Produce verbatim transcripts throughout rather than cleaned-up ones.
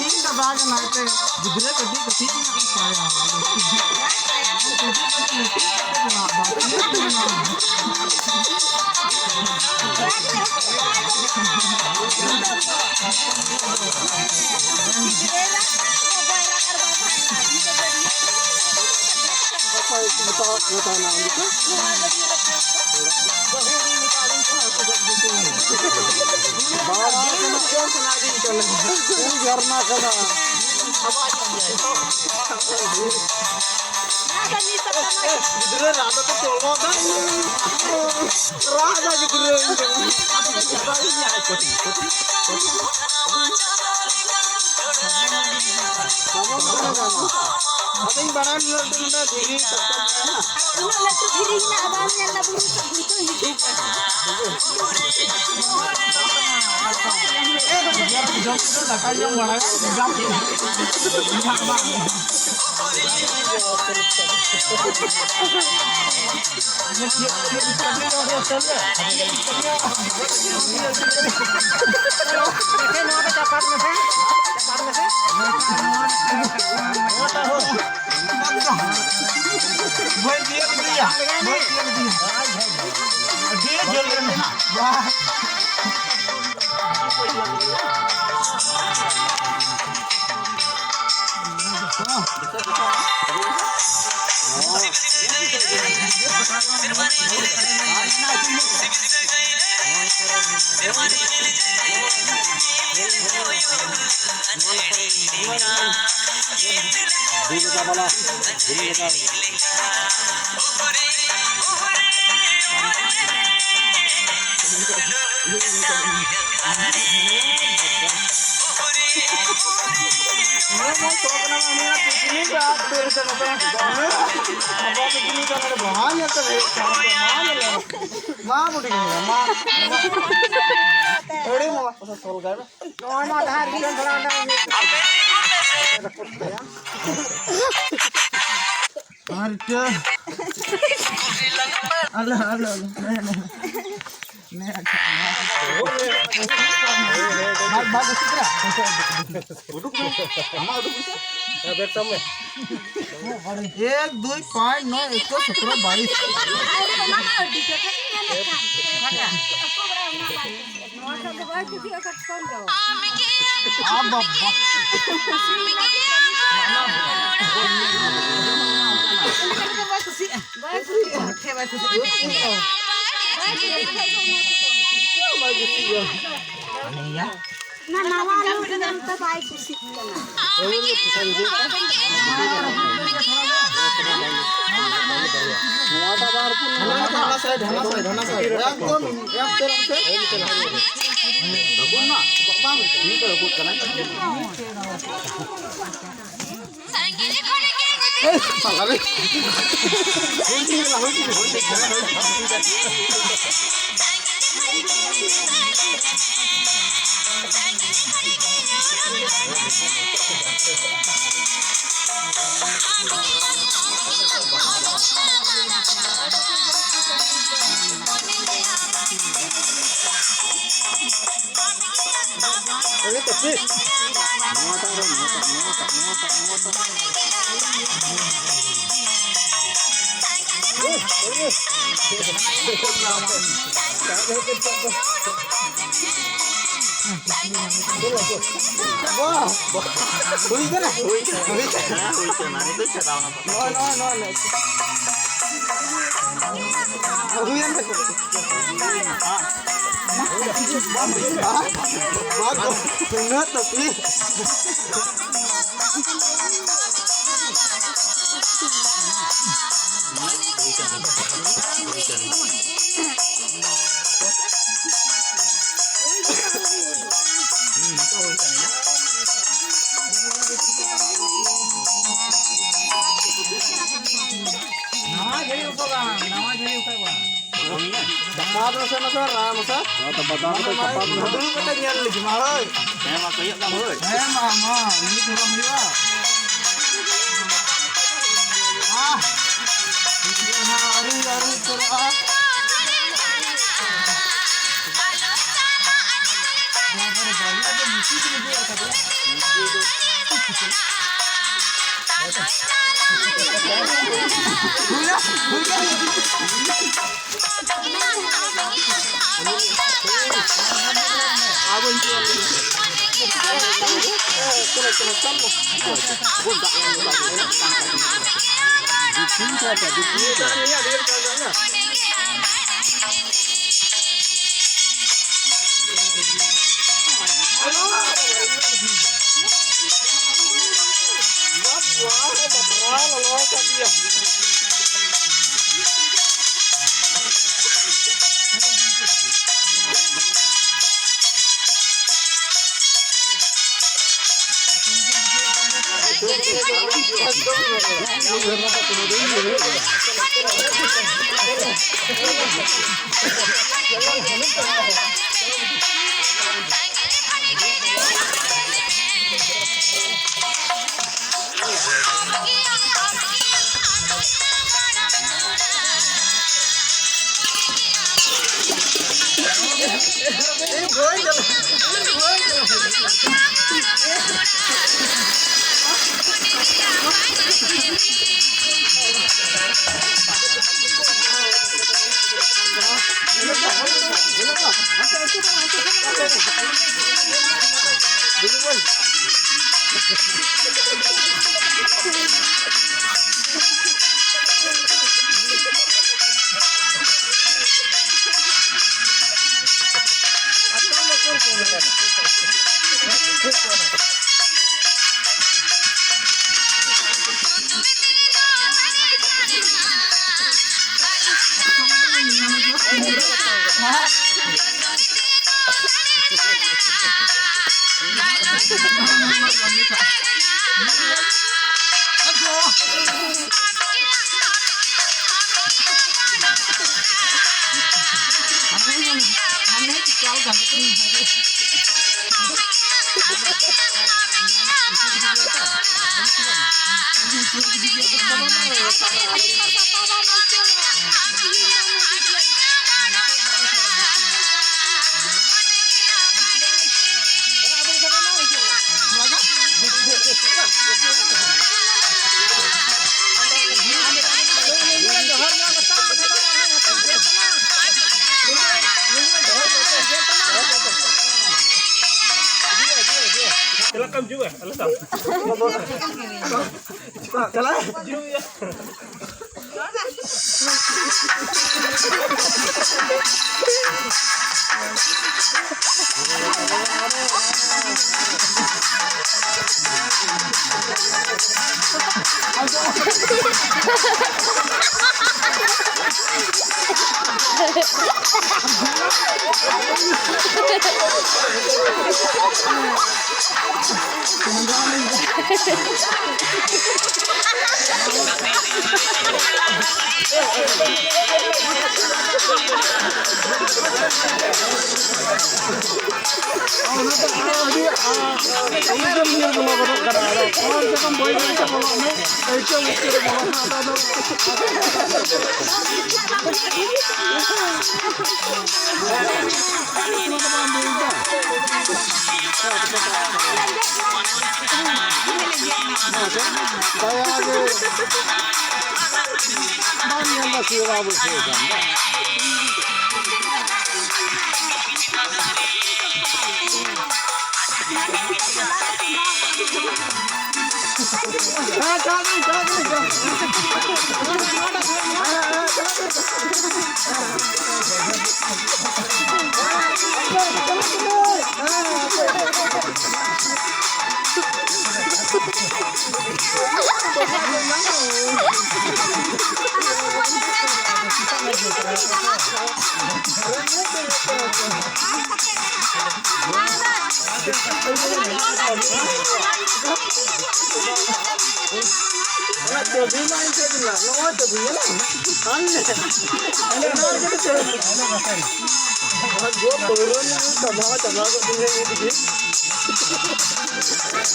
ᱤᱧ ᱫᱟᱫᱟ ᱜᱮ ᱱᱟᱭᱛᱮ ᱜᱤᱫᱽᱨᱟᱹ ᱠᱟᱹᱴᱤᱡ ᱠᱟᱹᱴᱤᱡ ᱧᱚᱜ ᱤᱧ ᱯᱟᱭᱟ᱾ ᱠᱟᱹᱴᱤᱡ ᱠᱟᱹᱴᱤᱡ ᱞᱟᱹᱴᱩ ᱠᱟᱛᱮ ᱫᱚ ᱱᱟᱜ ᱵᱟᱹᱠᱤ ᱢᱮᱱᱟᱜᱼᱟ᱾ ᱚᱠᱚᱭ ᱠᱚ ᱢᱮᱛᱟᱣᱟᱫ ᱠᱚ ᱛᱟᱦᱮᱱᱟ ᱩᱱ ᱡᱚᱠᱷᱚᱱ? ᱵᱟᱨ ᱫᱤᱱ ᱠᱷᱚᱱᱟᱜ ᱪᱮᱫ ᱥᱟᱱᱟᱭᱮᱫᱤᱧ ᱠᱟᱱᱟ? ᱩᱱᱤ ᱡᱷᱟᱨᱱᱟ ᱠᱟᱱᱟ᱾ ᱜᱤᱫᱽᱨᱟᱹ ᱨᱟᱜ ᱫᱚ ᱪᱚᱞᱚ ᱫᱟ᱾ ᱨᱟᱜ ᱫᱟ ᱜᱤᱫᱽᱨᱟᱹ᱾ ᱟᱫᱚᱧ ᱵᱟᱲᱟᱭ ᱱᱚᱰᱮ ᱫᱷᱤᱨᱤ ᱠᱟᱛᱮ ᱩᱱᱟᱹᱜ ᱞᱟᱹᱴᱩ ᱫᱷᱤᱨᱤ ᱢᱮᱱᱟᱜᱼᱟ, ᱵᱟᱢ ᱧᱮᱞ ᱫᱟ ᱵᱩᱨᱩ ᱥᱮᱫ ᱵᱩᱨᱩ ᱦᱤᱡᱩᱜ ᱠᱟᱱᱟ᱾ ᱫᱟᱠᱟ ᱡᱚᱢ ᱵᱟᱲᱟᱭᱟ᱾ ᱱᱚᱣᱟ ᱫᱚ ᱪᱟᱯᱟᱫ ᱢᱮᱥᱮ, ᱪᱟᱯᱟᱫ ᱢᱮᱥᱮ᱾ ᱵᱟᱹᱧ ᱛᱤᱭᱳᱜ ᱠᱮᱫᱮᱭᱟ, ᱵᱟᱹᱧ ᱛᱤᱭᱳᱜ ᱠᱮᱫᱮᱭᱟ᱾ ᱟᱹᱰᱤ ᱡᱷᱟᱹᱞ ᱨᱮ ᱢᱮᱱᱟᱜ᱾ ᱵᱟᱦ᱾ ᱢᱟ ᱵᱩᱰᱷᱤ ᱜᱮ, ᱢᱟ᱾ ᱟᱹᱰᱤ ᱢᱚᱡᱽ ᱯᱚᱥᱚ ᱛᱚᱞ ᱜᱟᱭ ᱵᱟ᱾ ᱱᱚᱣᱟ ᱢᱟ ᱰᱟᱦᱟᱨ ᱜᱮ ᱛᱷᱚᱲᱟ ᱚᱸᱰᱮ ᱨᱟᱹᱯᱩᱫ ᱜᱮᱭᱟ᱾ ᱟᱨ ᱪᱮᱫ? ᱟᱞᱚ, ᱟᱞᱚ, ᱟᱞᱚ᱾ ᱱᱮ, ᱱᱮ, ᱱᱮ᱾ ᱱᱮ, ᱟᱪᱪᱷᱟ᱾ ᱵᱷᱟᱜᱽ, ᱵᱷᱟᱜᱽ, ᱩᱥᱩᱞ ᱠᱟᱱᱟ᱾ ᱩᱰᱩᱠ ᱢᱮ᱾ ᱟᱢᱟᱜ ᱩᱰᱩᱠ ᱢᱮᱥᱮ᱾ ᱦᱮᱸ, ᱵᱮᱜᱽ ᱥᱟᱵ ᱢᱮ᱾ ᱮᱠ, ᱫᱩᱭ, ᱯᱟᱸᱪ, ᱱᱚᱭ, ᱮᱠᱩᱥ, ᱥᱚᱛᱨᱚ, ᱵᱟᱭᱤᱥ᱾ ᱱᱚᱣᱟ ᱴᱟᱜ ᱫᱚ ᱵᱟᱭ ᱠᱩᱥᱤᱭᱟᱜᱼᱟ ᱠᱟᱴᱠᱚᱢ ᱫᱚ᱾ ᱟ ᱵᱟᱵᱟ᱾ ᱵᱟᱭ ᱠᱩᱥᱤᱭᱟᱜᱼᱟ᱾ ᱵᱟᱭ ᱠᱩᱥᱤᱭᱟᱜᱼᱟ᱾ ᱵᱟᱭ ᱠᱩᱥᱤᱭᱟᱜᱼᱟ᱾ ᱵᱟᱭ ᱠᱩᱥᱤᱭᱟᱜᱼᱟ᱾ ᱦᱟᱱᱮᱭᱟ᱾ ᱱᱟ ᱱᱟᱣᱟ ᱞᱩᱜᱽᱲᱤ ᱧᱮᱞᱛᱮ ᱵᱟᱭ ᱠᱩᱥᱤᱜ ᱠᱟᱱᱟ᱾ ᱱᱚᱣᱟᱴᱟᱜ ᱵᱟᱝ ᱨᱟᱹᱯᱩᱫ ᱞᱮᱱᱟ᱾ ᱦᱟᱱᱟ ᱥᱟᱭᱤᱰ, ᱦᱟᱱᱟ ᱥᱟᱭᱤᱰ, ᱦᱟᱱᱟ ᱥᱟᱭᱤᱰ᱾ ᱮᱠᱫᱚᱢ, ᱮᱠᱫᱚᱢ᱾ ᱨᱟᱹᱯᱩᱫ ᱱᱟ? ᱵᱟᱝ, ᱢᱤᱫ ᱫᱚ ᱨᱟᱹᱯᱩᱫ ᱠᱟᱱᱟ᱾ ᱮᱭ, ᱥᱟᱞᱟ ᱨᱮ᱾ ᱱᱚᱣᱟᱴᱟᱜ ᱨᱮ, ᱱᱚᱣᱟᱴᱟᱜ, ᱱᱚᱣᱟᱴᱟᱜ, ᱱᱚᱣᱟᱴᱟᱜ, ᱱᱚᱣᱟᱴᱟᱜ᱾ ᱵᱟᱦ, ᱵᱟᱦ᱾ ᱦᱩᱭ ᱠᱟᱱᱟ? ᱦᱩᱭ ᱠᱟᱱᱟ᱾ ᱦᱩᱭ ᱠᱟᱱᱟ᱾ ᱦᱮᱸ, ᱦᱩᱭ ᱠᱟᱱᱟ᱾ ᱱᱤᱛᱚᱜ ᱪᱷᱟᱰᱟᱣ ᱱᱟ᱾ ᱱᱚᱜᱼᱚᱭ, ᱱᱚᱜᱼᱚᱭ, ᱱᱚᱜᱼᱚᱭ᱾ ᱦᱩᱭᱮᱱ ᱛᱟᱠᱚ᱾ ᱵᱟᱝ, ᱵᱟᱝ, ᱵᱟᱝ, ᱛᱟᱹᱯᱤ᱾ ᱱᱟᱣᱟ ᱡᱷᱟᱹᱞᱤ ᱩᱴᱷᱟᱹᱣ ᱵᱟᱝ, ᱱᱟᱣᱟ ᱡᱷᱟᱹᱞᱤ ᱩᱴᱷᱟᱹᱣ ᱵᱟᱝ᱾ ᱪᱟᱯᱟᱫ ᱢᱮᱥᱮ ᱱᱟᱥᱮ, ᱨᱟᱱ ᱢᱮᱥᱮ᱾ ᱦᱮᱸ, ᱛᱚ ᱵᱟᱫᱟᱢ ᱠᱚ ᱪᱟᱯᱟᱫ ᱢᱮ᱾ ᱫᱩᱲᱩᱵ ᱠᱟᱛᱮ ᱧᱮᱞ ᱞᱟᱹᱜᱤᱫ ᱢᱟ, ᱦᱳᱭ᱾ ᱦᱮᱸ, ᱢᱟ, ᱠᱚᱭᱚᱜ ᱠᱟᱜ ᱢᱮ, ᱦᱳᱭ᱾ ᱦᱮᱸ, ᱢᱟ, ᱢᱟ, ᱩᱱᱤ ᱫᱚ ᱵᱟᱝ ᱦᱩᱭᱩᱜᱼᱟ᱾ ᱟᱦ᱾ ᱪᱟᱞᱟᱜ᱾ ᱚᱱᱟᱛᱮ ᱟᱹᱰᱤ, ᱟ, ᱩᱭᱦᱟᱹᱨ ᱩᱭᱦᱟᱹᱨ ᱵᱚᱞᱚ ᱜᱚᱫᱚᱜ ᱠᱟᱱᱟ᱾ ᱟᱫᱚ ᱦᱚᱲ ᱡᱚᱠᱷᱚᱱ ᱵᱟᱹᱭ ᱵᱟᱹᱭ ᱛᱮ ᱵᱚᱞᱚᱜ ᱢᱮ, ᱟᱹᱭᱠᱟᱹᱣ ᱟᱹᱭᱠᱟᱹᱣ ᱵᱚᱞᱚᱜ ᱢᱮ, ᱟᱫᱚ, ᱟᱫᱚ ᱫᱟᱭᱟ ᱜᱮ ᱵᱟᱢ ᱧᱮᱞ ᱫᱟ, ᱥᱤᱭᱟᱹᱲᱟ ᱵᱟᱹᱭᱥᱟᱹᱣ ᱠᱟᱱ ᱫᱚ᱾ ᱦᱮᱸ, ᱪᱟᱞᱟᱜ ᱠᱟᱹᱱᱟᱹᱧ, ᱪᱟᱞᱟᱜ ᱠᱟᱹᱱᱟᱹᱧ, ᱪᱟᱞᱟᱜ ᱠᱟᱹᱱᱟᱹᱧ᱾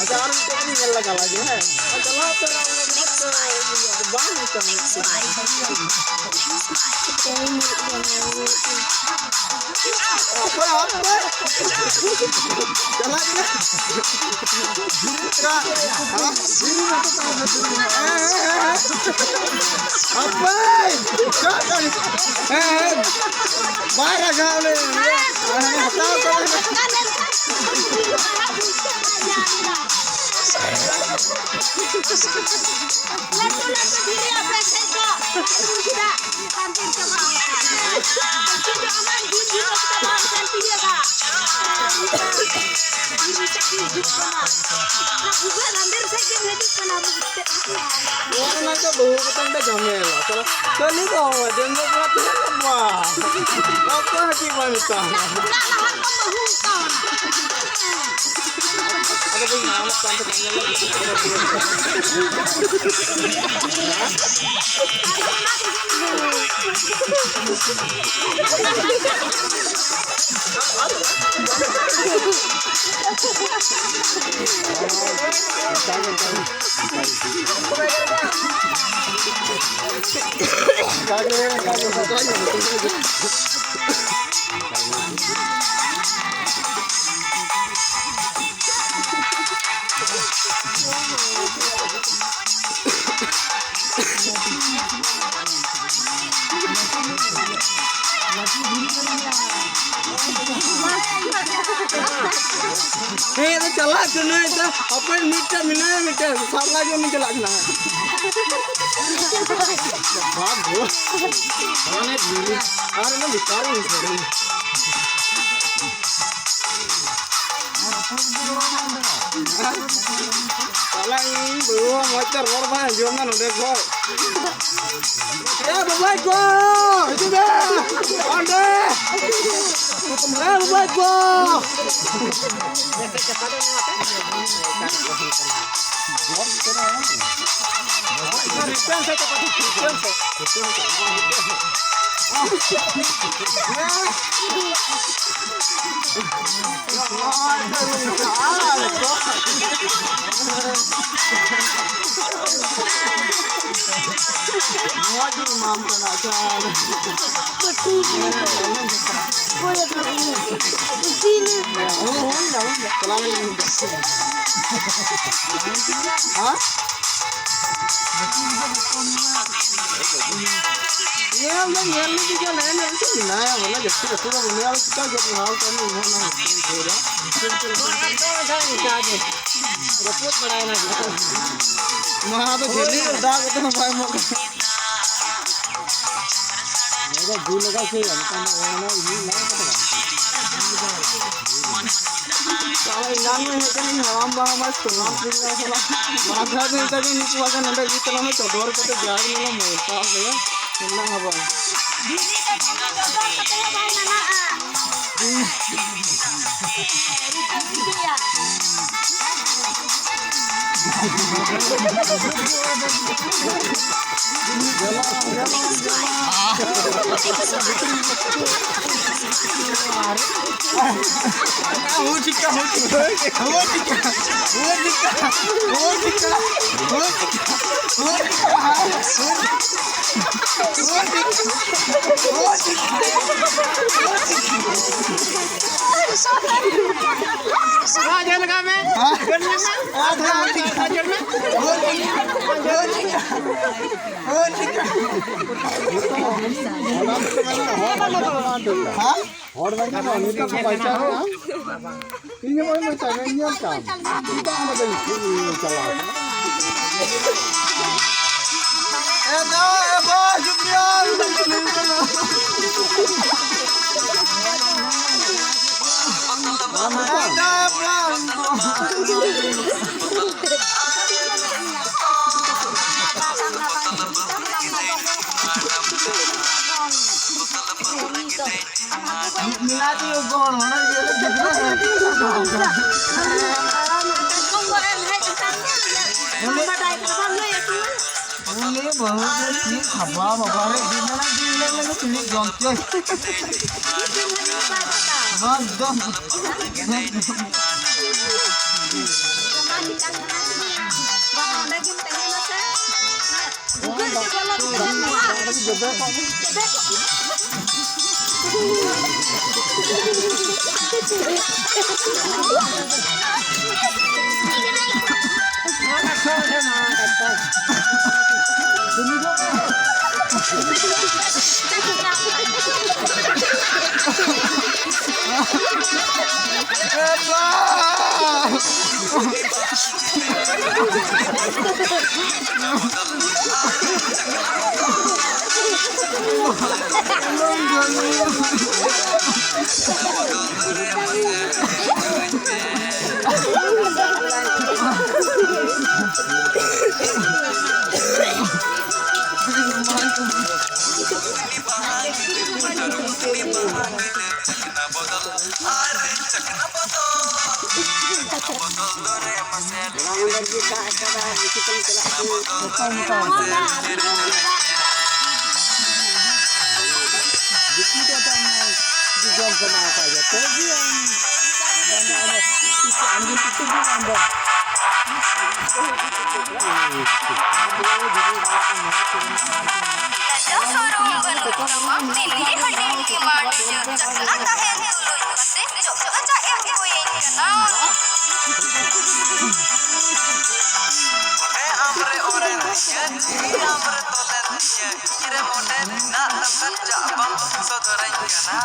ᱟᱪᱪᱷᱟ, ᱟᱨ ᱢᱤᱫᱴᱮᱱ ᱧᱮᱞ ᱞᱟᱜᱟ ᱞᱟᱜᱮ, ᱦᱮᱸ᱾ ᱟᱨ ᱪᱟᱞᱟᱣ ᱩᱛᱟᱹᱨ ᱟᱢ ᱢᱚᱡᱽ ᱛᱮ ᱵᱟᱝ ᱦᱩᱭᱩᱜ ᱛᱟᱢᱟ᱾ ᱚᱠᱚᱭ ᱦᱟᱯ ᱛᱮ? ᱪᱟᱞᱟᱜ ᱠᱟᱱᱟ᱾ ᱦᱮᱸ, ᱦᱮᱸ, ᱦᱮᱸ, ᱦᱮᱸ᱾ ᱦᱟᱯᱮ! ᱪᱟᱜ ᱠᱟᱱ᱾ ᱦᱮᱸ, ᱦᱮᱸ᱾ ᱵᱟᱭ ᱨᱟᱜᱟ ᱩᱱᱤ᱾ ᱦᱟᱛᱟᱣ ᱠᱟᱫᱟ᱾ ᱞᱟᱹᱴᱩ ᱞᱟᱹᱴᱩ ᱫᱷᱤᱨᱤ ᱟᱯᱮ ᱥᱮᱫ ᱫᱚ ᱪᱮᱫᱟᱜ ᱦᱟᱱᱛᱮ ᱪᱟᱵᱟᱜᱼᱟ? ᱪᱮᱫ ᱫᱚ ᱟᱢᱟᱜ ᱡᱤᱞ ᱡᱤᱞ ᱚᱠᱛᱚ ᱵᱟᱢ ᱥᱟᱱᱛᱤᱭᱮᱫᱟ? ᱫᱷᱤᱨᱤ ᱥᱮᱫ ᱜᱮ ᱦᱤᱡᱩᱜ ᱠᱟᱱᱟ᱾ ᱚᱱᱟ ᱵᱷᱩᱜᱟᱹᱜ ᱞᱟᱸᱫᱮᱨ ᱥᱮᱫ ᱜᱮᱢ ᱦᱤᱡᱩᱜ ᱠᱟᱱᱟ᱾ ᱱᱚᱣᱟ ᱨᱮᱱᱟᱜ ᱫᱚ ᱵᱟᱹᱦᱩ ᱠᱟᱛᱮ ᱢᱤᱫᱴᱟᱝ ᱡᱷᱟᱢᱮᱞᱟ᱾ ᱪᱟᱞᱟᱜ ᱠᱟᱹᱞᱤ ᱫᱚ ᱡᱚᱢ ᱫᱚ ᱯᱩᱨᱟᱹ ᱛᱤᱱᱟᱹᱜ ᱞᱟᱢᱵᱟ᱾ ᱚᱠᱚᱭ ᱦᱚᱸ ᱪᱮᱫ ᱵᱟᱭ ᱢᱮᱛᱟᱢᱟ᱾ ᱚᱲᱟᱜ ᱞᱟᱦᱟ ᱨᱮᱫᱚ ᱵᱟᱹᱦᱩ ᱢᱮᱛᱟᱢᱟ᱾ ᱟᱫᱚ ᱵᱟᱹᱧ ᱧᱟᱢᱚᱜ ᱠᱟᱱ ᱛᱟᱦᱮᱸ᱾ ᱦᱮᱸ, ᱟᱫᱚ ᱪᱟᱞᱟᱜ ᱠᱟᱹᱱᱟᱹᱧ ᱛᱚ, ᱦᱟᱯᱮ ᱢᱤᱫᱴᱮᱱ ᱢᱮᱱᱟᱭᱟ, ᱢᱤᱫᱴᱮᱱ ᱥᱟᱨᱞᱟ ᱜᱮ ᱩᱱᱤ ᱪᱟᱞᱟᱜ ᱠᱟᱱᱟ᱾ ᱵᱟᱵ ᱜᱳ᱾ ᱢᱟᱱᱮ ᱫᱷᱤᱨᱤ᱾ ᱟᱨ ᱚᱱᱟ ᱵᱮᱠᱟᱨ ᱤᱧ ᱥᱟᱹᱨᱤ᱾ ᱛᱟᱦᱞᱮ ᱤᱧ ᱵᱟᱹᱦᱩ ᱦᱚᱸ ᱢᱚᱡᱽ ᱛᱮ ᱨᱚᱲ ᱵᱟᱭ ᱟᱸᱡᱚᱢ ᱫᱟ ᱱᱚᱰᱮ ᱠᱷᱚᱡ᱾ ᱮ ᱵᱟᱵᱟᱭ ᱜᱳ! ᱦᱤᱡᱩᱜ ᱢᱮ! ᱚᱸᱰᱮ! ᱮ ᱵᱟᱵᱟᱭ ᱜᱳ! ᱢᱚᱡᱽ ᱜᱮ ᱮᱢᱟᱢ ᱠᱟᱱᱟ, ᱟᱪᱪᱷᱟ᱾ ᱦᱩᱭ ᱮᱱᱟ, ᱦᱩᱭ ᱮᱱᱟ᱾ ᱦᱩᱭ ᱮᱱᱟ, ᱦᱩᱭ ᱮᱱᱟ᱾ ᱪᱟᱞᱟᱣ ᱞᱮᱱ ᱜᱮ᱾ ᱦᱮᱸ? ᱧᱮᱞ ᱫᱚ ᱧᱮᱞ ᱞᱮᱫᱮ ᱜᱮᱭᱟ, ᱱᱮᱜᱼᱮ ᱱᱮᱜᱼᱮ ᱥᱮ ᱢᱮᱱᱟᱭᱟ, ᱵᱚᱞᱮ ᱡᱟᱹᱥᱛᱤ ᱟᱹᱛᱩ ᱫᱚ ᱵᱟᱹᱱᱩᱭᱟ, ᱟᱫᱚ ᱪᱤᱠᱟ ᱜᱮᱫ ᱞᱟᱦᱟᱣ ᱠᱟᱱ ᱤᱧ ᱦᱚᱸ ᱚᱱᱟ ᱦᱚᱸ ᱵᱟᱹᱧ ᱵᱩᱡᱷᱟᱹᱣ ᱮᱫᱟ᱾ ᱨᱟᱹᱯᱩᱫ ᱵᱟᱲᱟᱭᱮᱱᱟ᱾ ᱢᱟ ᱟᱫᱚ ᱡᱷᱟᱹᱞᱤ ᱨᱮ ᱫᱟᱜ ᱠᱟᱛᱮ ᱦᱚᱸ ᱵᱟᱭ ᱮᱢᱚᱜ ᱠᱟᱱᱟ᱾ ᱱᱚᱣᱟ ᱫᱚ ᱡᱩ ᱞᱟᱜᱟᱣ ᱦᱚᱪᱚᱭᱟ, ᱢᱤᱫᱴᱟᱝ ᱫᱚ ᱚᱱᱟ ᱤᱭᱟᱹ ᱞᱟᱜᱟᱣ ᱠᱟᱛᱮ ᱵᱟᱝ᱾ ᱥᱟᱞᱟ ᱮᱱᱟᱱ ᱢᱟ ᱦᱮᱡ ᱠᱟᱱᱟᱧ, ᱦᱟᱲᱟᱢ ᱵᱟ ᱢᱟ ᱥᱟᱞᱟ ᱥᱟᱞᱟ᱾ ᱢᱟᱫᱷᱟ ᱫᱚ ᱢᱮᱛᱟ ᱫᱤᱧ, ᱱᱩᱠᱩ ᱵᱟᱠᱷᱟᱱ ᱱᱚᱰᱮ ᱤᱫᱤ ᱛᱟᱞᱟᱝ ᱢᱮ, ᱪᱚᱰᱚᱨ ᱠᱟᱛᱮ ᱡᱟᱜᱮ ᱧᱮᱞᱚᱜ ᱢᱚᱴᱟ ᱜᱮᱭᱟ᱾ ᱚᱱᱟ ᱦᱚᱸ ᱵᱟᱝ᱾ ᱫᱷᱤᱨᱤ ᱛᱮ ᱠᱚᱢ ᱪᱚᱰᱚᱨ ᱠᱟᱛᱮ ᱦᱚᱸ ᱵᱟᱭ ᱢᱟᱱᱟᱜᱼᱟ᱾ ᱟᱫᱷᱟ ᱟᱫᱷᱟ ᱟᱫᱷᱟ ᱦᱚᱲ ᱵᱟᱧᱪᱟᱣ ᱱᱤᱛᱚᱜ ᱠᱚ ᱵᱟᱧᱪᱟᱣ ᱠᱟᱱᱟ᱾ ᱤᱧ ᱦᱚᱸ ᱵᱟᱹᱧ ᱵᱟᱧᱪᱟᱣ ᱠᱟᱱᱟ, ᱤᱧ ᱧᱮᱞ ᱠᱟᱜ ᱟᱢ᱾ ᱪᱮᱫᱟᱜ ᱚᱸᱰᱮ ᱫᱚᱧ ᱪᱟᱞᱟᱣ ᱠᱟᱱᱟ? ᱮ ᱫᱟ, ᱮ ᱵᱟ, ᱡᱩᱵᱤᱭᱟ᱾ ᱟᱢ ᱫᱚ? ᱮ ᱫᱟ, ᱮ ᱵᱟ᱾ ᱢᱮᱱᱟᱜ ᱛᱤᱧᱟ ᱜᱚᱲ, ᱚᱱᱟ ᱤᱭᱟᱹ ᱨᱮ ᱜᱤᱫᱽᱨᱟᱹ ᱨᱮ ᱩᱱᱤ ᱵᱟᱹᱦᱩ ᱫᱚ ᱪᱮᱫ ᱠᱷᱟᱵᱟ ᱵᱟᱵᱟ ᱨᱮ, ᱫᱤᱱ ᱨᱮ ᱫᱤᱱ ᱨᱮ ᱪᱤᱞᱤ ᱡᱚᱢ ᱪᱚᱭ᱾ ᱮᱠᱫᱚᱢ᱾ ᱚᱸᱰᱮ ᱜᱮᱢ ᱛᱟᱦᱮᱱᱟ ᱥᱮ? ᱵᱷᱩᱜᱟᱹᱜ ᱨᱮᱜᱮ ᱵᱚᱞᱚ ᱠᱟᱛᱮ ᱛᱟᱦᱮᱱ ᱢᱮ᱾ ᱡᱚᱵᱮ ᱠᱚᱜ ᱢᱮ᱾ ᱡᱚᱵᱮ ᱠᱚᱜ ᱢᱮ᱾ ᱫᱤᱠᱩ ᱫᱚ ᱟᱫᱚ ᱚᱱᱟ ᱡᱚᱢ ᱥᱟᱱᱟ ᱟᱠᱟᱫ ᱜᱮᱭᱟ, ᱛᱚᱵᱮ ᱟᱢ ᱟᱢ ᱜᱮ ᱠᱤᱪᱷᱩ ᱫᱤᱱ ᱟᱢ ᱫᱚ᱾ ᱞᱟᱡᱟᱣ ᱥᱚᱨᱚᱢ ᱵᱟᱹᱱᱩᱜ ᱛᱟᱢᱟ, ᱛᱤᱱ ᱜᱮ ᱦᱟᱹᱴᱤᱧ ᱠᱤ ᱢᱟᱹᱱ ᱤᱡᱽᱡᱚᱛ ᱪᱟᱠᱷᱱᱟ ᱛᱟᱦᱮᱱ ᱛᱩᱞᱩᱡ ᱯᱟᱥᱮᱡ ᱪᱚᱠ ᱫᱚ ᱪᱟᱜ ᱮᱢ ᱦᱩᱭᱟᱹᱧ ᱠᱟᱱᱟ᱾ ᱦᱮᱸ, ᱟᱢ ᱨᱮ ᱚᱨᱮᱱ ᱤᱭᱟᱹ, ᱤᱧ ᱟᱢ ᱨᱮ ᱛᱚᱞᱮᱱ ᱤᱭᱟᱹ, ᱤᱧ ᱨᱮ ᱢᱚᱱᱮ ᱨᱮᱱᱟᱜ ᱱᱟᱢᱵᱟᱨ ᱪᱟᱜ ᱵᱟᱢ ᱥᱚᱫᱚᱨᱟᱹᱧ ᱠᱟᱱᱟ᱾